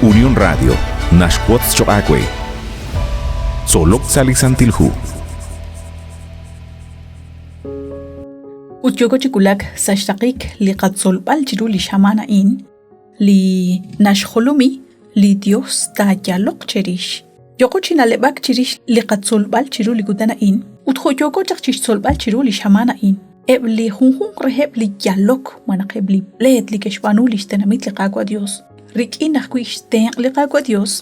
Unión Radio naxwotz choq' aawe. Tzolok sa' li Santil Hu. Ut yooko chi wulak sa' xraqik li qatzolb'al chiru li xamaan a'in li naxjolomi li Dios taayaloq cherix. Yooko chi na'leb'ak chirix li qatzolb'al chiru li kutan a'in ut jo' yooko chaq chixtzolb'al chiru li xamaan a'in, eb' li junjunq reheb' li yalok malaj eb' li pleet li ke'xb'aanu lix tenamit li Qaawa' Dios, rik'in ajwi' xtenq' li Qaawa' Dios,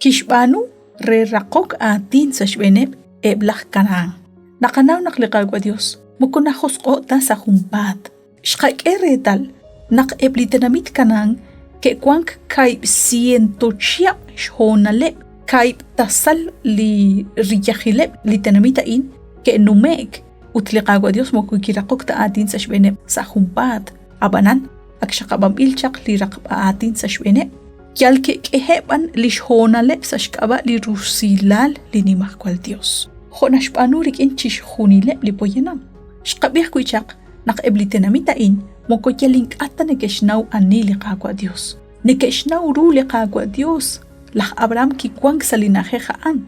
kixb'aanu re raqok aatin sa' xb'eeneb' eb' laj Kanahán. Naqanaw naq li Qaawa' Dios moko najosq'o' ta sa' junpaat. Xqak'e reetal naq eb' li tenamit Canaán ke'wank kaahib' siento chihab' xhoonaleb', kaahib' tasal li riyajileb' li tenamit a'in ke'nume'k ut li Qaawa' Yos moko kiraqok ta aatin sa' xb'eeneb' sa' junpaat. Ab'anan ak xaqab'anb'il chaq li raqb'a aatin sa' xb'eeneb', yal ke'k'ehe' b'an li xhoonaleb' sa' xk'ab'a' li rusilal li Nimajwal Yos, jo' naxb'aanu rik'in chixjunileb' li poyanam. Xqab'i ajwi' chaq naq eb' li tenamit a'in moko yal ink'a' ta neke'xnaw ani li Qaawa' Dios. Neke'xnaw ru li Qaawa' Dios. Laj Abraham kiwank sa' li na'ajej a'an.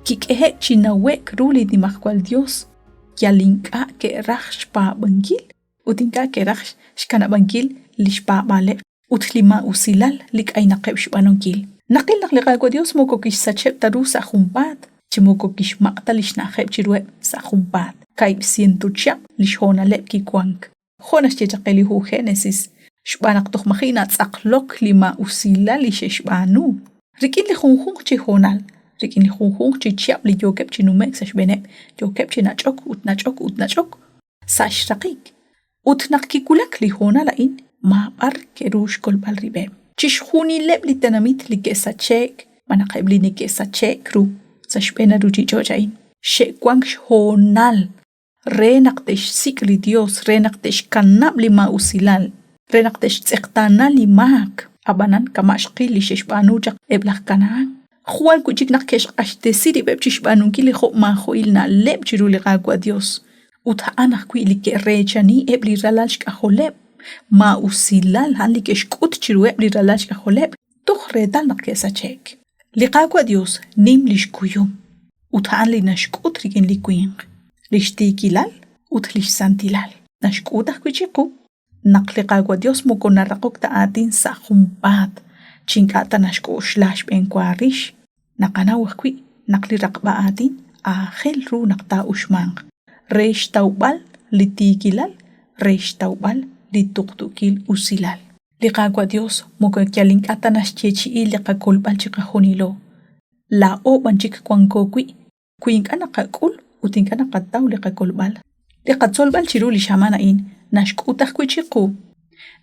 Kik'ehe'k chi nawe'k ru li Nimajwal Dios. Yal ink'a' ke'raj xpaab'ankil ut ink'a' ke'raj xkanab'ankil li xpaab'aaleb' ut li maa'usilal li k'aynaqeb' xb'aanunkil. Naqil naq li Qaawa' Dios moko kixsacheb' ta ru sa' junpaat, chi moko kixmaq' ta li xna'ajeb' chiruheb' sa' junpaat. Kaahib' siento chihab' li xhoonaleb' kiwank. Jo' naxye chaq qe li hu Génesis, xb'aan naq toj maji' natz'aqlok li maa'usilal li xe'xb'aanu. Rik'in li junjunq chi hoonal, rik'in li junjunq chi chihab' li yookeb' chi nume'k sa' xb'eeneb', yookeb' chi nach'ok ut nach'ok ut nach'ok sa' xraqik. Ut naq kiwulak li hoonal a'in, maab'ar ke'ru xkolb'al rib'eb'. Chixjunileb' li tenamit li ke'sache'k malaj eb' li neke'sache'k ru sa' xb'een li ruuchich'och' a'in, xe'wank xhoonal re naq te'xsik' li Yos, re naq te'xkanab' li maa'usilal, re naq te'xtz'eqtaana li maak. Ab'anan kama' xqil li xe'xb'aanu chaq eb' laj Kanahán, Jwal wi' chik naq ke'xq'axtesi rib'eb' chi xb'aanunkil li jo'maajo'il na'leb' chiru li Qaawa' Yos, ut a'an ajwi' li ke'reechani eb' li ralal xk'ajoleb', maa'usilal a'an li ke'xk'ut chiruheb' li ralal xk'ajoleb' toj reetal naq ke'sache'k. Li Qaawa' Yos nim li xkuyum, ut a'an li naxk'ut rik'in li winq, li xtiikilal ut li xsantilal. Naxk'ut ajwi' chiqu Naq li Qaawa' Yos moko naraqok ta aatin sa' junpaat chi ink'a' ta naxk'oxla xb'eenwa rix, naqanaw ajwi' naq li raqb'a aatin aajel ru naq taa'uxmanq re xtawb'al li tiikilal, re xtawb'al li tuqtuukil usilal. Li Qaawa' Yos moko yal ink'a' ta naxyeechi'i li qakolb'al chiqajunilo, laa'o b'an chik wanko wi' Wi ink'a' naqak'ul ut ink'a' naqataw li qakolb'al, li qatzolb'al chiru li xamaan a'in naxk'ut ajwi' chiqu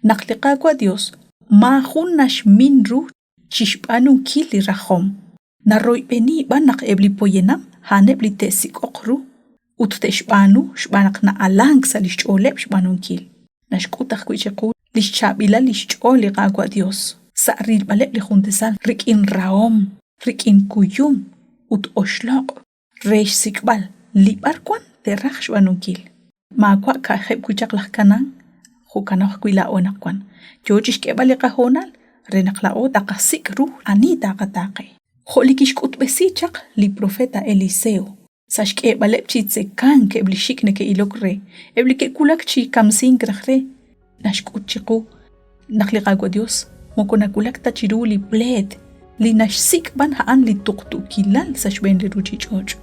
naq li Qaawa' Dios maajun naxmin ru chixb'aanunkil li rajom. Naroyb'eni b'an naq eb' li poyanam a'aneb' li te'sik'oq ru ut te'xb'aanu xb'aan naq na'alank sa' li xch'ooleb' xb'aanunkil. Naxk'ut ajwi' chiqu li xchaab'ilal li xch'ool li Qaawa' Dios sa' rilb'aleb' li juntesal rik'in rahom, rik'in kuyum ut oxloq' re xsik'b'al li b'arwan te'raj xb'aanunkil. Maawa' ka'ajeb' wi' chaq laj Canaán, jo'kano ajwi' laa'o anaqwan, yoo chixk'eeb'al li qahoonal re naq laa'o taqasik' ru ani taqataaqe. Jo' li kixk'utb'esi chaq li profeta Eliseo, sa' xk'eeb'aleb' chi tzekank eb' li xik' neke'ilok re, eb' li ke'wulak chi kamsink raj re, naxk'ut chiqu naq li Qaawa' Dios moko nawulak ta chiru li pleet, li naxsik' b'an a'an li tuqtuukilal sa' xb'een li ruchich'och'.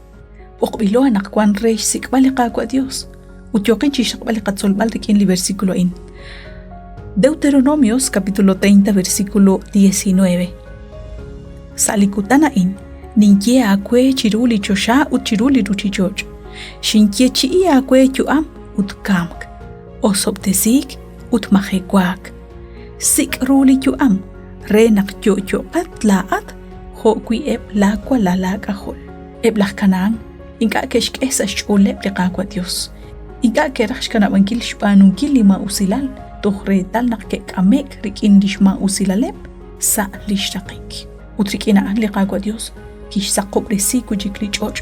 B'oqb'ilo anaqwan re xsik'b'al li Qaawa' Dios, ut yooqin chixraqb'al li qatzolb'al rik'in li versículo a'in. Deuteronomios capítulo 30 versículo 19. Sa' li kutan a'in, ninye aawe chiru li choxa ut chiru li ruchich'och'. Xinyeechi'i aawe yu'am ut kamk, osob'tesiik ut majewaak. Sik' ru li yu'am re naq yo'yo'qat laa'at jo'wi' eb' laawalal aak'ajol. Eb' laj Canaán ink'a' ke'xk'e sa' xch'ooleb' li Qaawa' Yos. Ink'a' ke'raj xkanab'ankil xb'aanunkil li maa'usilal toj reetal naq ke'k'ame'k rik'in li xmaa'usilaleb' sa' li xraqik. Ut rik'in a'an li Qaawa' Yos kixsaqob'resi wi' chik li ch'och'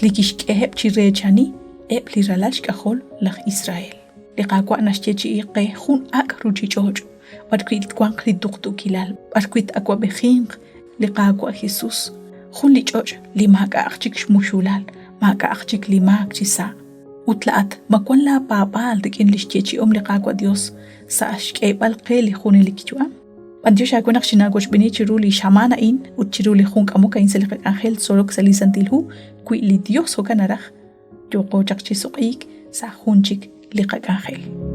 li kixk'eheb' chi reechani eb' li ralal xk'ajol laj Israel. Li Qaawa' naxyeechi'i qe jun ak' ruuchich'och' b'arwi' twanq li tuqtuukilal, b'arwi' t-awab'ejinq li Qaawa' Jesus, jun li ch'och' li maak'a'aq chik xmuxulal, maak'a'aq chik li maak chi sa'. Ut laa'at, ma wan laa paab'aal rik'in lix yeechi'om li Qaawa' Dios sa' xk'eeb'al qe li junelik yu'am? B'antiox aawe naq xinaawochb'eeni chiru li xamaan a'in ut chiru li jun k'amok a'in sa' li qak'anjel tzolok sa' li Santil Hu, wi li Dios jo'kan naraj, yooqo chaq chi suq'iik sa' jun chik li qak'anjel.